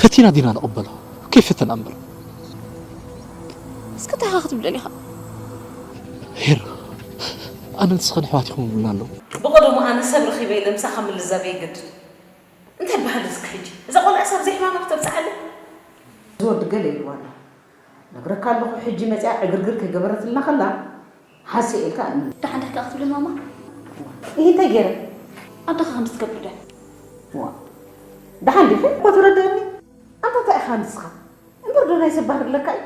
ፈቲና ዲና ንቕበሎ? ከይፈተና እምበር። እስከ እንታይ ኢኻ ክትብል ደሊኻ? ሄር፣ ኣነ ንስኽን ኣሕዋት ኢኹም ይብሉና ኣለዉ። ብቐደሙ ኣነ ሰብ ረኺበ ኢለ ምሳኻ ምልዛበ የገድድ። እንታይ በሃሊ እስከ ሕጂ? እዛ ቆልዓ ሳብ ዘይሕማማ ክተብጽሓለይ? እዚ ወዲ ገለ ኢልዋ ኣሎ። ነግረካ ኣለኹ፣ ሕጂ መጺኣ ዕግርግር ከይገበረትልና ከላ፣ ሓሰ ኢልካ እምኒ። ደሓን ዲኻ ክትብሊ ማማ? ይህ እንታይ ገይረ? ኣደኻ ከምዚ ትገብር ዶ? ዋ፣ ደሓን ዲኺ? እኮ ትረድእኒ? ኣንታ እንታይ ኢኻ ንስኻ? እምበር ዶ ናይ ሰብ ባህሪ ኣለካ እዩ?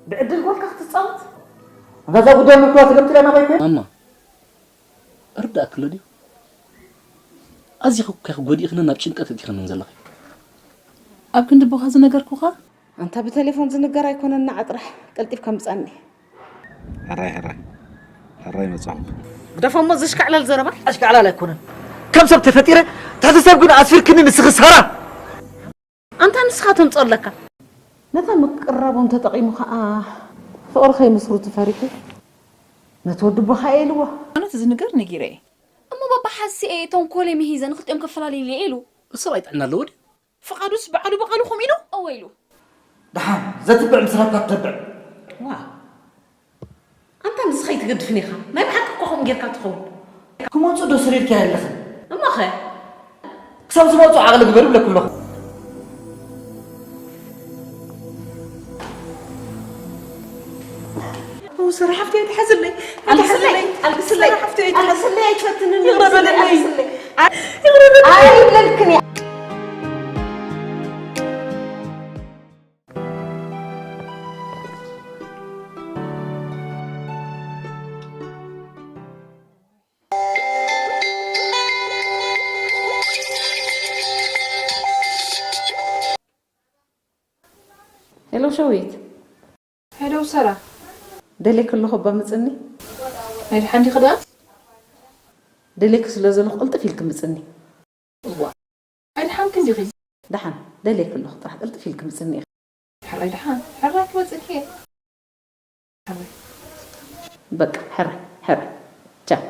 ብዕድል ጓልካ ክትጻወት? ኣንታ እዛ ጉዳይ ምልክዋ ተገምጢላ ናባይ ኮይና? ማማ፣ እርዳእኪ ኣሎ ድዩ? ኣዚኺ እኮ ኢኺ ጎዲእክንን ናብ ጭንቀት እቲኽንን ዘለኺ። ኣብ ክንዲ ኣቦኻ ዝነገርኩኻ? ኣንታ ብቴሌፎን ዝንገር ኣይኮነን፣ ንዓ ጥራሕ ቀልጢፍካ ምጻኒ። ሕራይ፣ ሕራይ። ሕራይ መጻኹ። ግደፎ እሞ ዘሽካዕላል ዘረባ። ኣሽካዕላል ኣይኮነን። ከም ሰብ ተፈጢረ፣ ትሕቲ ሰብ ግን ኣስፊርክኒ ንስኺ ሳራ። ኣንታ ንስኻ ተምጽኦ ኣለካ። ነታ ምቅርራቦም ተጠቒሙ ኸኣ ፍቕሪ ከይምስርቱ ፈሪሑ ነቲ ወዲ ኣቦኻ እየ ኢልዎ። ኣነ እቲ ዝንገር ነጊረ እየ። እሞ ባባ ሓሲኤ ተንኮለይ ምሂዘ ንክልቲኦም ከፈላልይለይ ኢሉ። እሱ ራይ ጥዕና ኣለዎ ድዩ? ፍቓዱስ ባዕሉ ብቓሉ ከምኡ ኢሉ? እወ ኢሉ። ደሓን ዘትብዕ ምስ ረብካ ትተብዕ። ዋ፣ ኣንታ ንስኻ ኣይትገድፍን ኢኻ። ናይ ብሓቂ እኮ ከምኡ ጌርካ ትኸውን። ክመጹ ዶ ስሪርካዮ ኣለኽን? እሞኸ? ክሳብ ዝመጹ ዓቕሊ ግበሩ ብለኩም ኣለኹ። እው፣ ስራሕ ሓፍቲ ኣይትሓዝለይ። ኣልግስለይ፣ ኣይትሓዝለይ። ኣልግስለይ። ስራሕ ሓፍቲ ኣይትሓዝ-፣ ኣልግስለይ ኣይትፈትንን። ይቕረ በለለይ። ኣልግስለይ። ይቕረ በለለይ። ኣይብለልክን እየ። ሄሎ ሸዊት። ሄሎ ሰራ። ደሌክ ኣለኹ እባ ምጽኒ። ናይ ድሓን ዲኺ ደኣ? ደሌክ ስለ ዘለኹ ቅልጥፍ ኢልክ ምጽኒ። እዋ። ኣይደሓንክን ዲኺ? ደሓን፣ ደልየኪ ኣለኹ፣ ጥራሕ ቅልጥፍ ኢልኪ ምጽኒ ኢኺ። ሕራይ ደሓን፣ ሕራይ ክመጽእኪ እየ። ሕራይ። በቃ፣ ሕራይ፣ ሕራይ። ቻው።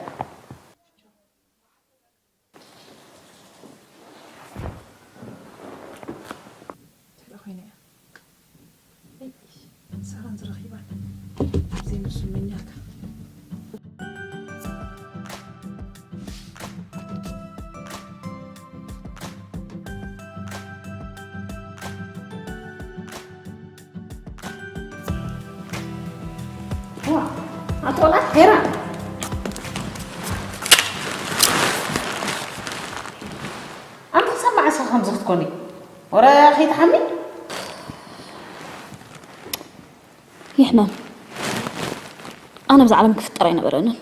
ተሎ ኮይነ እያ። ሰራን ዝረኺባን ዘይምስመኛታ። ዋ፣ ኣቶ ቆልዓ፣ ሄራ። ኣንታ ክሳብ መዓስ ኢኻ ከምዚ ክትኮኒ? ወረ ከይትሓሚ? ይሕመም። ኣነ ብዛ ዓለም ክፍጠር ኣይነበረንን።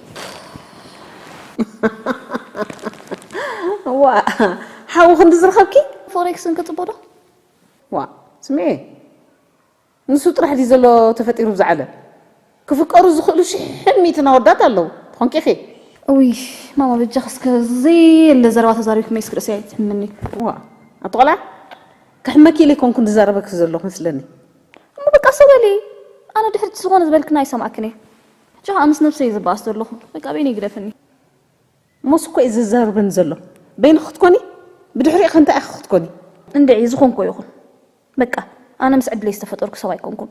ዋ፣ ሓዊ ክንዲ ዝረኸብኪ? ፎሬክስ እንክጽቦ ዶ? ዋ፣ ስምዒ። ንሱ ጥራሕ ድዩ ዘሎ ተፈጢሩ ብዛ ዓለም? ክፍቀሩ ዝኽእሉ ሽሕን ሚእትን ኣወዳት ኣለዉ። ትኾንኪ ኢኺ? እውይ፣ ማማ በጃኺ እስከ ዘየለ ዘረባ ተዛሪብኪ መይስ ክርእሰይ ኣይትሕምኒ። ዋ፣ ኣቲ ቆልዓ፣ ክሕመኪ ኢለ ኣይኮንኩን ዝዛረበኪ ዘለኹ መስለኒ። እሞ በቃ ሰው በሊ። ኣነ ድሕሪት ዝኾነ ዝበልክን ኣይሰማዕክን እየ። ሕጂ ኸኣ ምስ ነብሰይ እየ ዝባኣስ ዘለኹ። በቃ በይነይ ግደፍኒ። እሞ እሱ እኮ እዩ ዝዛረበኒ ዘሎ። በይንኺ ክትኮኒ? ብድሕሪኡ ከ እንታይ ኢኺ ክትኮኒ? እንድዒ፣ ዝኾንኮ ይኹን። በቃ፣ ኣነ ምስ ዕድለይ ዝተፈጠርኩ ሰብ ኣይኮንኩን።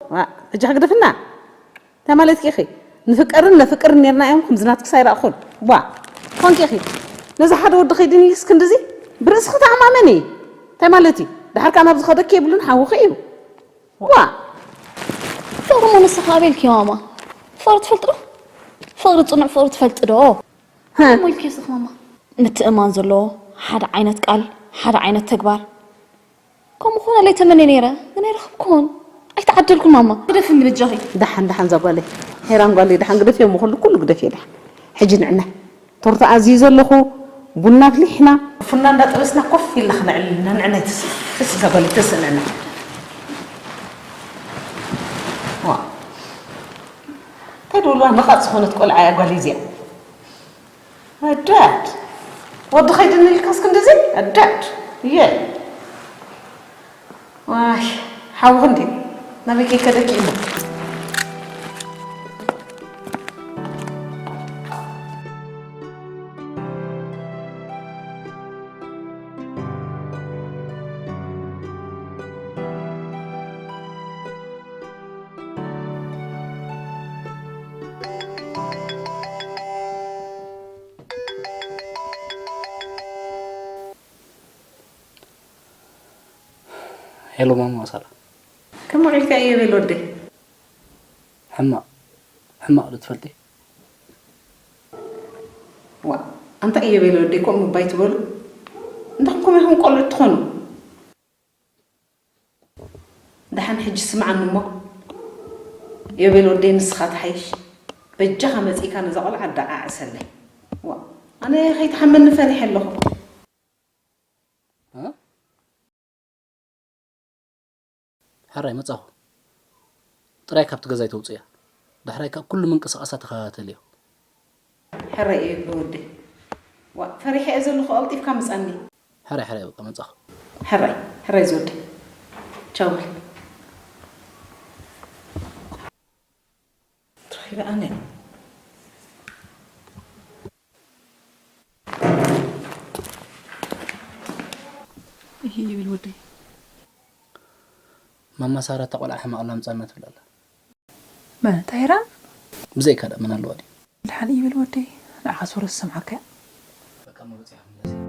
ዋ፣ ሕጂ ክግደፍና? እንታይ ማለትኪ ኢኺ? ንፍቀርን ነፍቅርን ኔርና እዮም፣ ከምዚ ናትክስ ኣይረኣኹን። ዋ፣ ኮንኪ ኢኺ። ነዚ ሓደ ወዲ ከይድን ኢልክስ ክንድዚ? ብርእስኺ ተኣማመኒ። እንታይ ማለት እዩ? ደሓር ከኣ ናብ ዝኸደኪ የብሉን፣ ሓውኺ እዩ። ዋ! ፍቕሪ እሞ ንስኻ ኣበይ ኢልክዮ ማማ? ፍቕሪ ትፈልጢ ዶ? ፍቕሪ ጽኑዕ ፍቕሪ ትፈልጢ ዶ? ሃ። እሞ ኢልክዮ ስኽ ማማ? ምትእምማን ዘለዎ፣ ሓደ ዓይነት ቃል፣ ሓደ ዓይነት ተግባር። ከምኡ ክኾነለይ ተመንየ ነይረ፣ ግን ኣይረኸብኩን። ኣይተዓደልኩን ማማ። ግደፍኒ በጃኺ። ደሓን፣ ደሓን እዛ ጓለይ። ሄራን ጓለይ፣ ደሓን ግደፍዮ እሞ ኩሉ፣ ኩሉ ግደፍዮ ደሓን። ሕጂ ንዕና። ቶርታ ኣዝዩ ዘለኹ፣ ቡና ኣፍሊሕና። ፉና እንዳጠበስና ኮፍ ኢልና ክነዕልል ኢና፣ ንዕና ይተስ-፣ ተስ እዛ ጓለይ ተስእ ንዕና። ዋ። እንታይ ደልዋ ነቓጽ ዝኾነት ቆልዓ እያ ጓለይ እዚኣ። ኣዳድ። ወዲ ኸይድኒ ኢልካስ ክንድዚ? ኣዳድ። እየ። ዋይ፣ ሓውኺ እንድዩ ናበይ ከይከደኪ እሞ። ሄሎ ማማ ሳራ። ከመይ ውዒልካ ኢዮቤል ወደይ? ሕማቕ፣ ሕማቕ ዶ ትፈልጢ? ዋ፣ ኣንታ ኢዮቤል ወደይ ከምኡ እባ ኣይትበሉ። እንታይ ኮንኩም ኢኹም ቆልዑ ትኾኑ? ደሓን ሕጂ ስምዓኒ እሞ። ኢዮቤል ወደይ ንስኻ ትሓይሽ። በጃኻ መጺእካ ነዛ ቆልዓ ኣደዓዕሰለይ። ዋ፣ ኣነ ከይትሓመኒ ፈሪሐ ኣለኹ። እ? ሕራይ መጻኹ። ጥራይ ካብቲ ገዛ ኣይተውጽእያ። ዳሕራይ ካብ ኩሉ ምንቅስቓሳ ተኸታተልዮ። ሕራይ ኢዮቤል ወደይ። ዋ፣ ፈሪሐ እየ ዘለኹ፣ ቀልጢፍካ ምጻኒ። ሕራይ፣ ሕራይ፣ በቃ መጻኹ። ሕራይ፣ ሕራይ ዝወደይ። ቻው በል። ትረኺበ ኣነ። እሂ ይብል ወደይ። ማማ ሳራ እታ ቆልዓ ሕማቕ ኣላ ምጻና ትብል ኣላ። መን? እታ ሄራን? ብዘይካ ደኣ መን ኣለዋ ድዩ? ደሓን ይብል ወደይ። ንዓኻ ሶሮ ዝሰምዓካ እያ። በቃ እሞ በጺሓ ክምለስ እየ።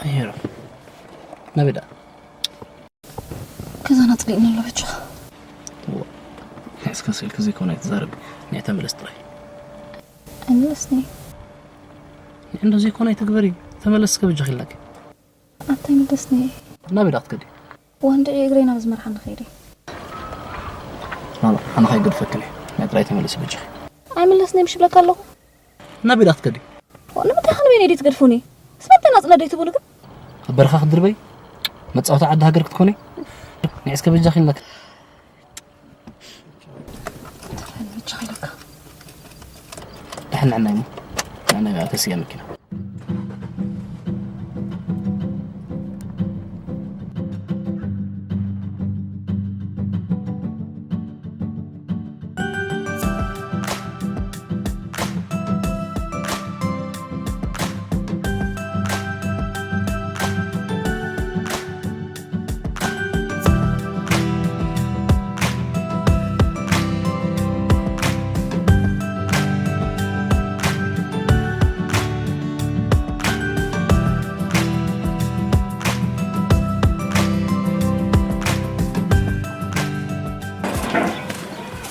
ኣየሮ ናበይ ደኣ? ገዛና ኣጽሊእና ኣሎ በጃኻ። እዋ፣ ንዕስከ ስልኪ ዘይኮነ ኣይትዛረቢ። ንዕ ተመለስ ጥራይ። ኣይምለስን እየ። ንዕ እንዶ ዘይኮነ ኣይትግበሪ። ተመለስ እስከ በጃኺ ኢልናኪ። ኣታ ኣይምለስን እየ። ናበይ ደኣ ክትከዲ? ዋንድዒ እግረይ ናብ ዝመርሓኒ ከይደ። ላላ፣ ኣነ ከይገድፈክን እየ። ናይ ጥራይ ተመለሲ በጃኺ። ኣይምለስን እየ ምሽ ይብለካ ኣለኹ። ናበይ ደኣ ክትከዲ? ንምንታይ ከ ንበይነይ ድዩ ትገድፉኒ? ስመንተን ኣጽለ ድዩ ትብሉ ግን? ኣብ በረኻ ክትድርበይ? መጻወቲ ዓዲ ሃገር ክትኮኒ? ንዒ እስከ በጃኺ ኢልናኪ። ደሓን ንዕናይ እሞ። ንዕናይ ኣብታ ስያ መኪና።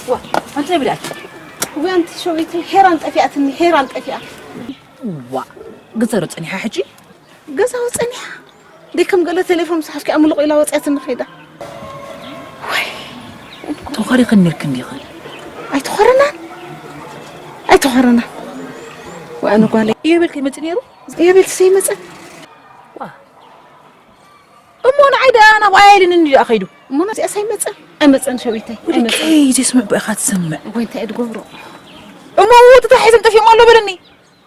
ዋ፣ ኣንተ ብዳት። ወይ ኣንቲ ሸዊተይ ሄራን ጠፊኣትኒ፣ ሄራን ጠፊኣ። ዋ፣ ግዘሮ ጸኒሓ ሕጂ? ገዛው ጸኒሓ። ደይ ከም ገለ ቴሌፎን ምስ ሓዝኪ ኣምልቑ ኢላ ወጽያትኒ ከይዳ። ወይ፣ ተኾሪኽን ነርክን ዲኽን? ኣይተኾረናን። ኣይተኾረናን። ወይ ኣነ ጓለይ። እዮ በልከ ይመጽእ ነይሩ? እዮ በልቲ ሰይመጸ። ዋ። እሞ ንዓይ ደኣ ናብኣ ኢልኒ እንዲ ደኣ ከይዱ። እሞ ናብዚኣስ ኣይመጸን። ኣይመጸን ሸዊተይ። ኣይመጸን። ወደከይ ዘይስምዕ ብእኻ ትሰምዕ። ወይ እንታይ እየ ድገብሮ? እሞ ውጥታ ሒዘን ጠፊኦም ኣሎ በለኒ።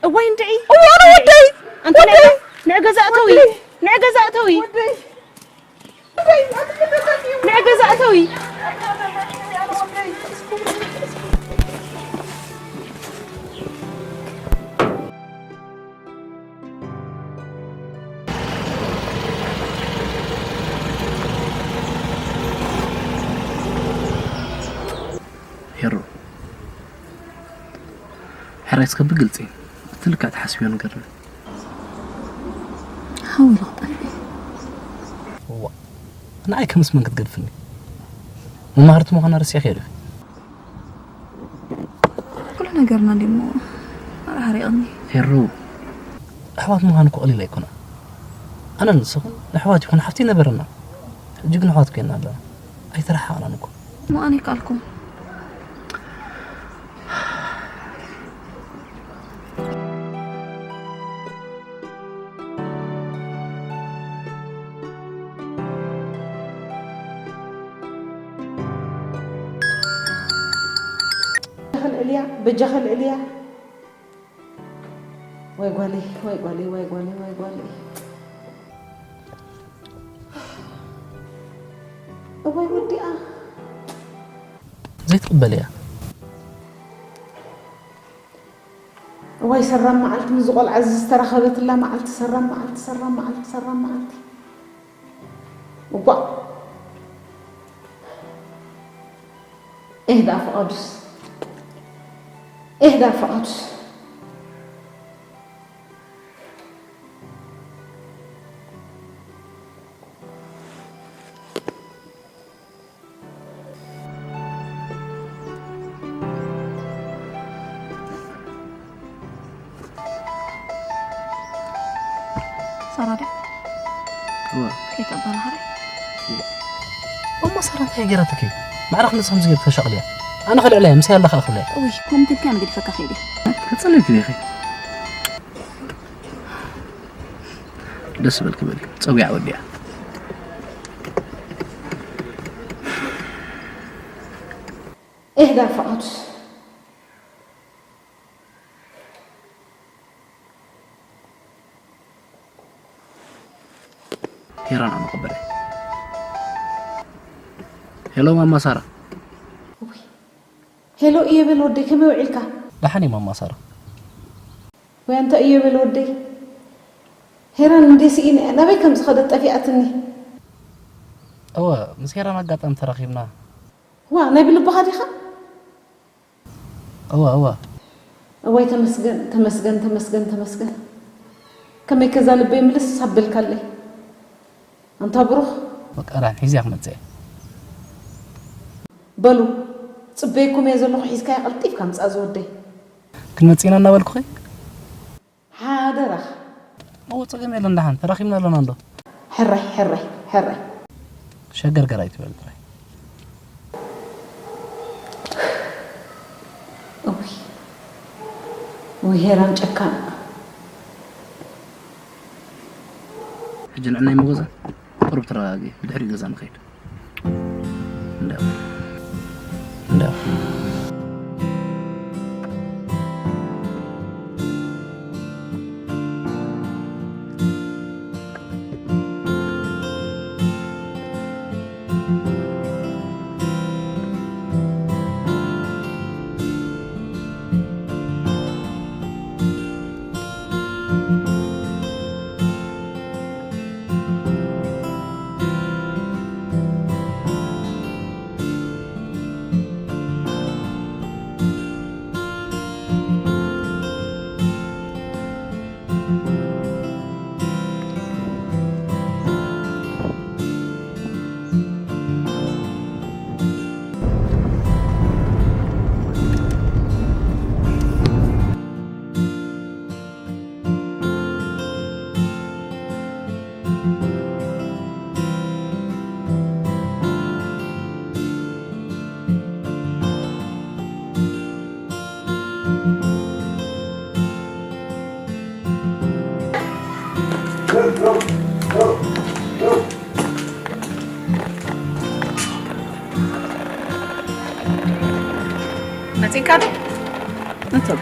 እዋይ እንድዒ። እሞ ኣነ ወደይ። ኣንተ ወደይ። ንዕ-፣ ንዕ ገዛ እተዊ። ወደይ። ንዕ ገዛ እተዊ። ወደይ። ንዕ ገዛ እተዊ። ሄሮ፣ ሕራይ እስከ ብግልጺ እቲ ልክዕ ትሓስብዮ ንገርኒ። ሓው ኢሉ ክጠፍእ። እዋ፣ ንዓይ ከምስ መን ክትገድፍኒ? መማህርቲ ምዃና ረሲዕክዮ ዲኺ? ኩሉ ነገርና እንዲሞ ኣርሓሪቕኒ። ሄሩ፣ ኣሕዋት ምዃን እኮ ቀሊል ኣይኮነን። ኣነን ንስኽን ኣሕዋት ይኹን ሓፍቲ ነበረና። ሕጂ ግን ኣሕዋት ኮይና ኣለና። ኣይተረሓቕናን እኮ። እሞ ኣነ ይከኣልኩም። በጃኻ ልዕልያ፣ በጃኻ ልዕልያ። ወይ ጓለይ፣ ወይ ጓለይ፣ ወይ ጓለይ፣ ወይ ጓለይ። እዋይ ወዲኣ። ዘይትቕበል እያ። እዋይ ሰራም መዓልቲ ምስ ቆልዓ ዝተራኸበትላ መዓልቲ፣ ሰራም መዓልቲ፣ ሰራም መዓልቲ፣ ሰራም መዓልቲ። እዋእ። ኤህ ደኣ ፍቓዱስ። ኤህ ደኣ ፍቓዱስ። ሳራ ድያ? እወ። ከይተባራህረ? እሞ ሳራ እንታይ ገይራትኪ? ማዕረ ክንድዚ ከምዚ ጌርኪ ተሻቕልያ? ኣነ ክልዕለያ፣ ምሳይ ኣላ ከኣ ክብለያ። እውይ፣ ከምኡ ኢልካ ኣነ ገዲፈካ ከይደ። ተጸለልቲ ዲኺ? ደስ በልኪ በሊ፣ ጸዊዓ ወዲኣ። ኤህ ዳር ፍቓዱስ። ሄራን ኣመቐበለ። ሄሎ ማማ ሳራ። ሄሎ እየ በል ወደይ፣ ከመይ ውዒልካ? ደሓን እየ ማማ ሳራ። ወይ ኣንታ እየ በል ወደይ። ሄራን እንዴ ስኢነ እያ፣ ናበይ ከም ዝኸደት ጠፊኣትኒ። እወ፣ ምስ ሄራን ኣጋጣሚ ተራኺብና። ዋ፣ ናይ ብልብኻ ዲኻ? እወ፣ እወ። እዋይ ተመስገን፣ ተመስገን፣ ተመስገን፣ ተመስገን። ከመይ ከዛ ልበይ ምልስ ኣበልካለይ። ኣንታ ብሩኽ። በቃ ራን ሒዝያ ክመጽእ እየ። በሉ፣ ጽበየኩም እየ ዘለኹ፣ ሒዝካያ ቀልጢፍካ ምጻእ ዝወደይ። ክንመጽእ ኢና እናበልኩኺ? ሓደራኻ። እወ፣ ጸገም የለን፣ ደሓን ተራኺብና ኣለና እንዶ። ሕራይ፣ ሕራይ፣ ሕራይ። ሸገር ገር ኣይትበል ጥራይ። ወይ ሄራን ጨካን። ሕጂ ንዕናይ መጎዛ ቁሩብ ተረጋጊ፣ ብድሕሪ ገዛ ንኸይድ። እንዳ እንዳ መፂእካ ዶ? እንተብ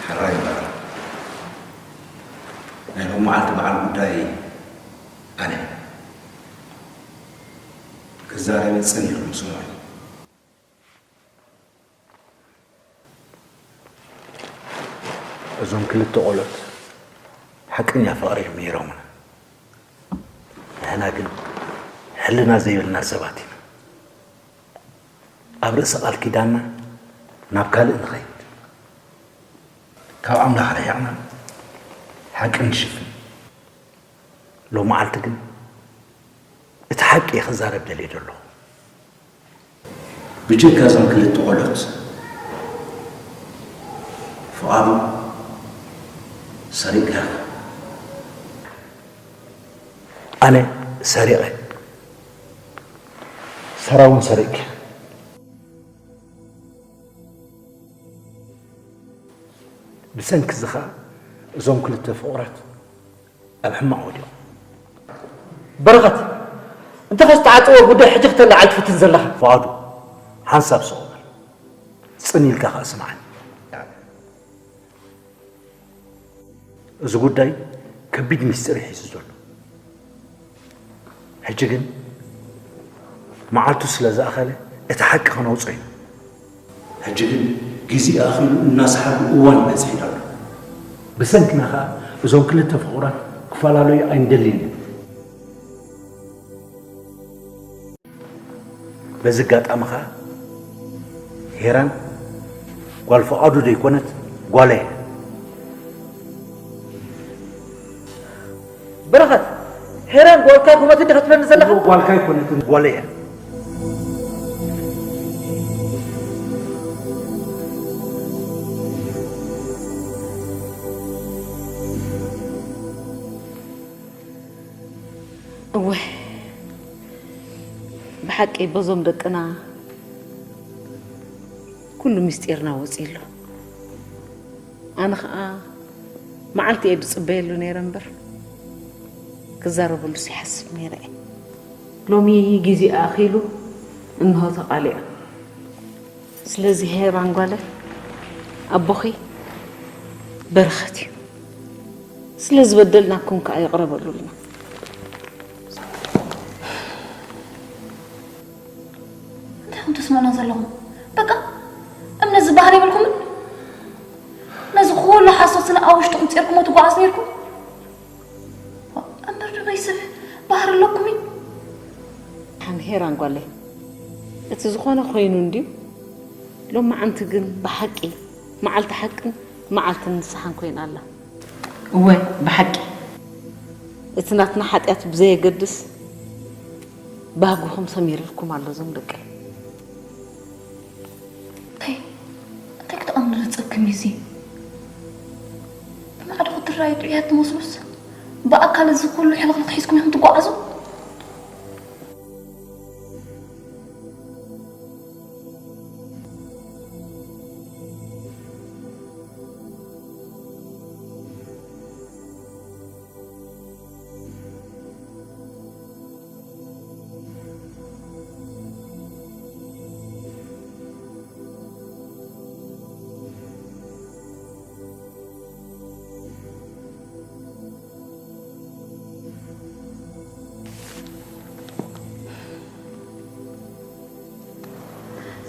ሕራይ በዓል ናይ ሎም መዓልቲ በዓል ጉዳይ ኣነ ክዛረብ ጽን ኢልኩም ስምዑ። እዞም ክልተ ቆሎት ሓቀኛ ፍቕሪ እዮም ነይሮምና። ንሕና ግን ሕልና ዘይብልና ሰባት ኢና። ኣብ ርእሲ ቃል ኪዳንና ናብ ካልእ ንኸይድ። ካብ ኣምላኽ ርሒቕና ሓቂ ንሽፍን። ሎመዓልቲ ግን እቲ ሓቂ እየ ክዛረብ ደልየ ዘለኹ። ብጀካ እዞም ክልተ ቆሎት ፍቓዱ ሰሪቕካ ኢኻ። ኣነ ሰሪቐ፣ ሰራ እውን ሰሪቕኪ። ብሰንኪ እዚ ኸኣ እዞም ክልተ ፍቑራት ኣብ ሕማቕ ወዲቖም። በረኸት፣ እንተ ኸስተዓጽዎ ጉዳይ ሕጂ ክተለዓል ትፍትን ዘለኻ? ፍቓዱ፣ ሓንሳብ ስቕ በል። ጽን ኢልካ ኸኣ ስምዓኒ። እዚ ጉዳይ ከቢድ ሚስጢር እዩ ሒዙ ዘሎ። ሕጂ ግን መዓልቱ ስለ ዝኣኸለ እቲ ሓቂ ከነውፅኦ ኢና። ሕጂ ግን ግዜ ኣኺሉ እናሰሓሉ እዋን በፂሕና ኣሎ። ብሰንክና ኸዓ እዞም ክልተ ፍቑራት ክፈላለዩ ኣይንደልን ኢና። በዚ ኣጋጣሚ ኸዓ ሄራን ጓል ፍቓዱ ዘይኮነት ጓለይ እያ። በረኸት፣ ሄራን ጓልካ ኣይኮነትን ዲኻ ትብለኒ ዘለኻ? እወ፣ ጓልካ ኣይኮነትን፣ ጓለይ እያ። እወ፣ ብሓቂ በዞም ደቅና ኩሉ ምስጢርና ወፂኡ ኣሎ። ኣነ ኸዓ መዓልቲ እየ ዝፅበየሉ ነይረ እምበር፣ ክዛረበሉስ ይሓስብ ነይረ እየ። ሎሚ ግዜ ኣኺሉ እንሆ ተቓሊዑ። ስለዚ ሄራን ጓለ፣ ኣቦኺ በረኸት እዩ። ስለ ዝበደልናኩም ከዓ ይቕረ በሉልና። እንታይ ኢኹም ተስምዑና ዘለኹም? በቃ እምነት ዝበሃል የብልኩምን? ነዚ ኩሉ ሓሶት ስለ ኣብ ውሽጥኹም ፂርኩሞ ትጓዓዝ ነይርኩም? እምበር ዶ ናይ ሰብ ባህሪ ኣለኩም እዩ? ሓን ሄራን ጓለይ፣ እቲ ዝኾነ ኮይኑ እንድዩ። ሎማዓንቲ ግን ብሓቂ መዓልቲ ሓቅን መዓልቲ ንስሓን ኮይና ኣላ። እወ፣ ብሓቂ እቲ ናትና ሓጢኣት ብዘየገድስ ባህግኹም ሰሚርልኩም ኣሎ እዞም ደቀይ። እንታይ እንታይ ክትኣምኑ ዝጸግም እዩ እዚ? ብማዕዶ ክትረኣዩ ጥዑያት ትመስሉስ ብኣካል እዚ ኩሉ ሕልኽልኽ ሒዝኩም ኢኹም ትጓዓዙ?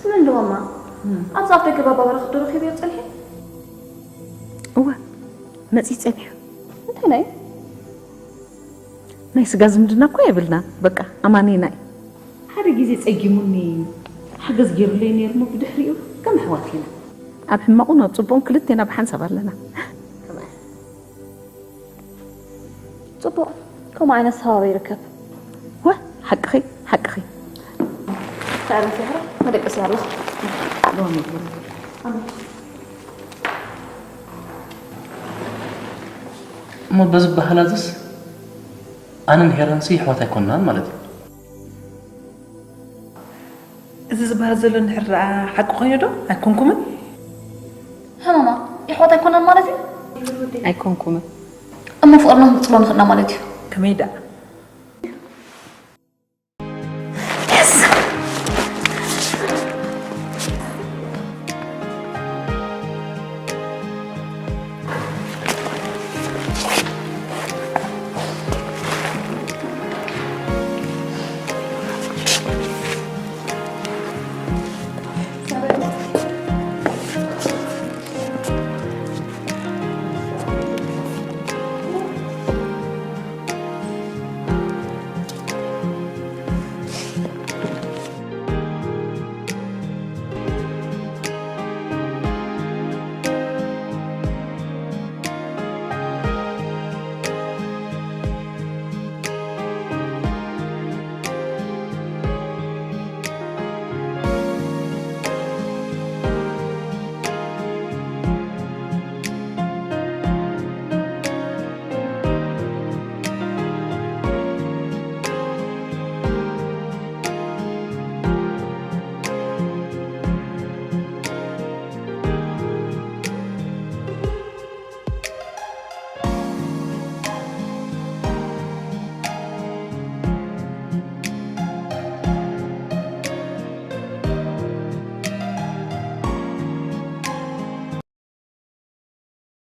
ስለ እንደዋማ ኣብዚ ኣፍ ደገ ባባ በረኸት ዶ ረኺበዮ ጸኒሐ? እወ፣ መጺ ጸኒሑ። እንታይ ናይ ናይ ስጋ ዝምድና እኮ የብልናን። በቃ ኣማኒና እዩ። ሓደ ግዜ ጸጊሙኒ ሓገዝ ገይሩለይ ነይሩ እሞ ብድሕሪኡ ከም ኣሕዋት ኢና። ኣብ ሕማቑን ኣብ ጽቡቕን ክልቴና ብሓንሳብ ኣለና። ጽቡቕ፣ ከምኡ ዓይነት ሰባቢ ይርከብ። ወ ሓቅኺ ሓቅኺ። ተረፍ ያረ መደቀስ ያለኹ እሞ በዚ ባህላዝስ ኣነን ሄራንሲ ይሕዋት ኣይኮንናን ማለት እዩ። እዚ ዝበሃል ዘሎ እንድሕር ደኣ ሓቂ ኮይኑ ዶ ኣይኮንኩምን? ሃማማ ይሕዋት ኣይኮናን ማለት እዩ። ኣይኮንኩምን። እሞ ፍቕርና ክንቅጽሎ ንኽእልና ማለት እዩ። ከመይ ደኣ?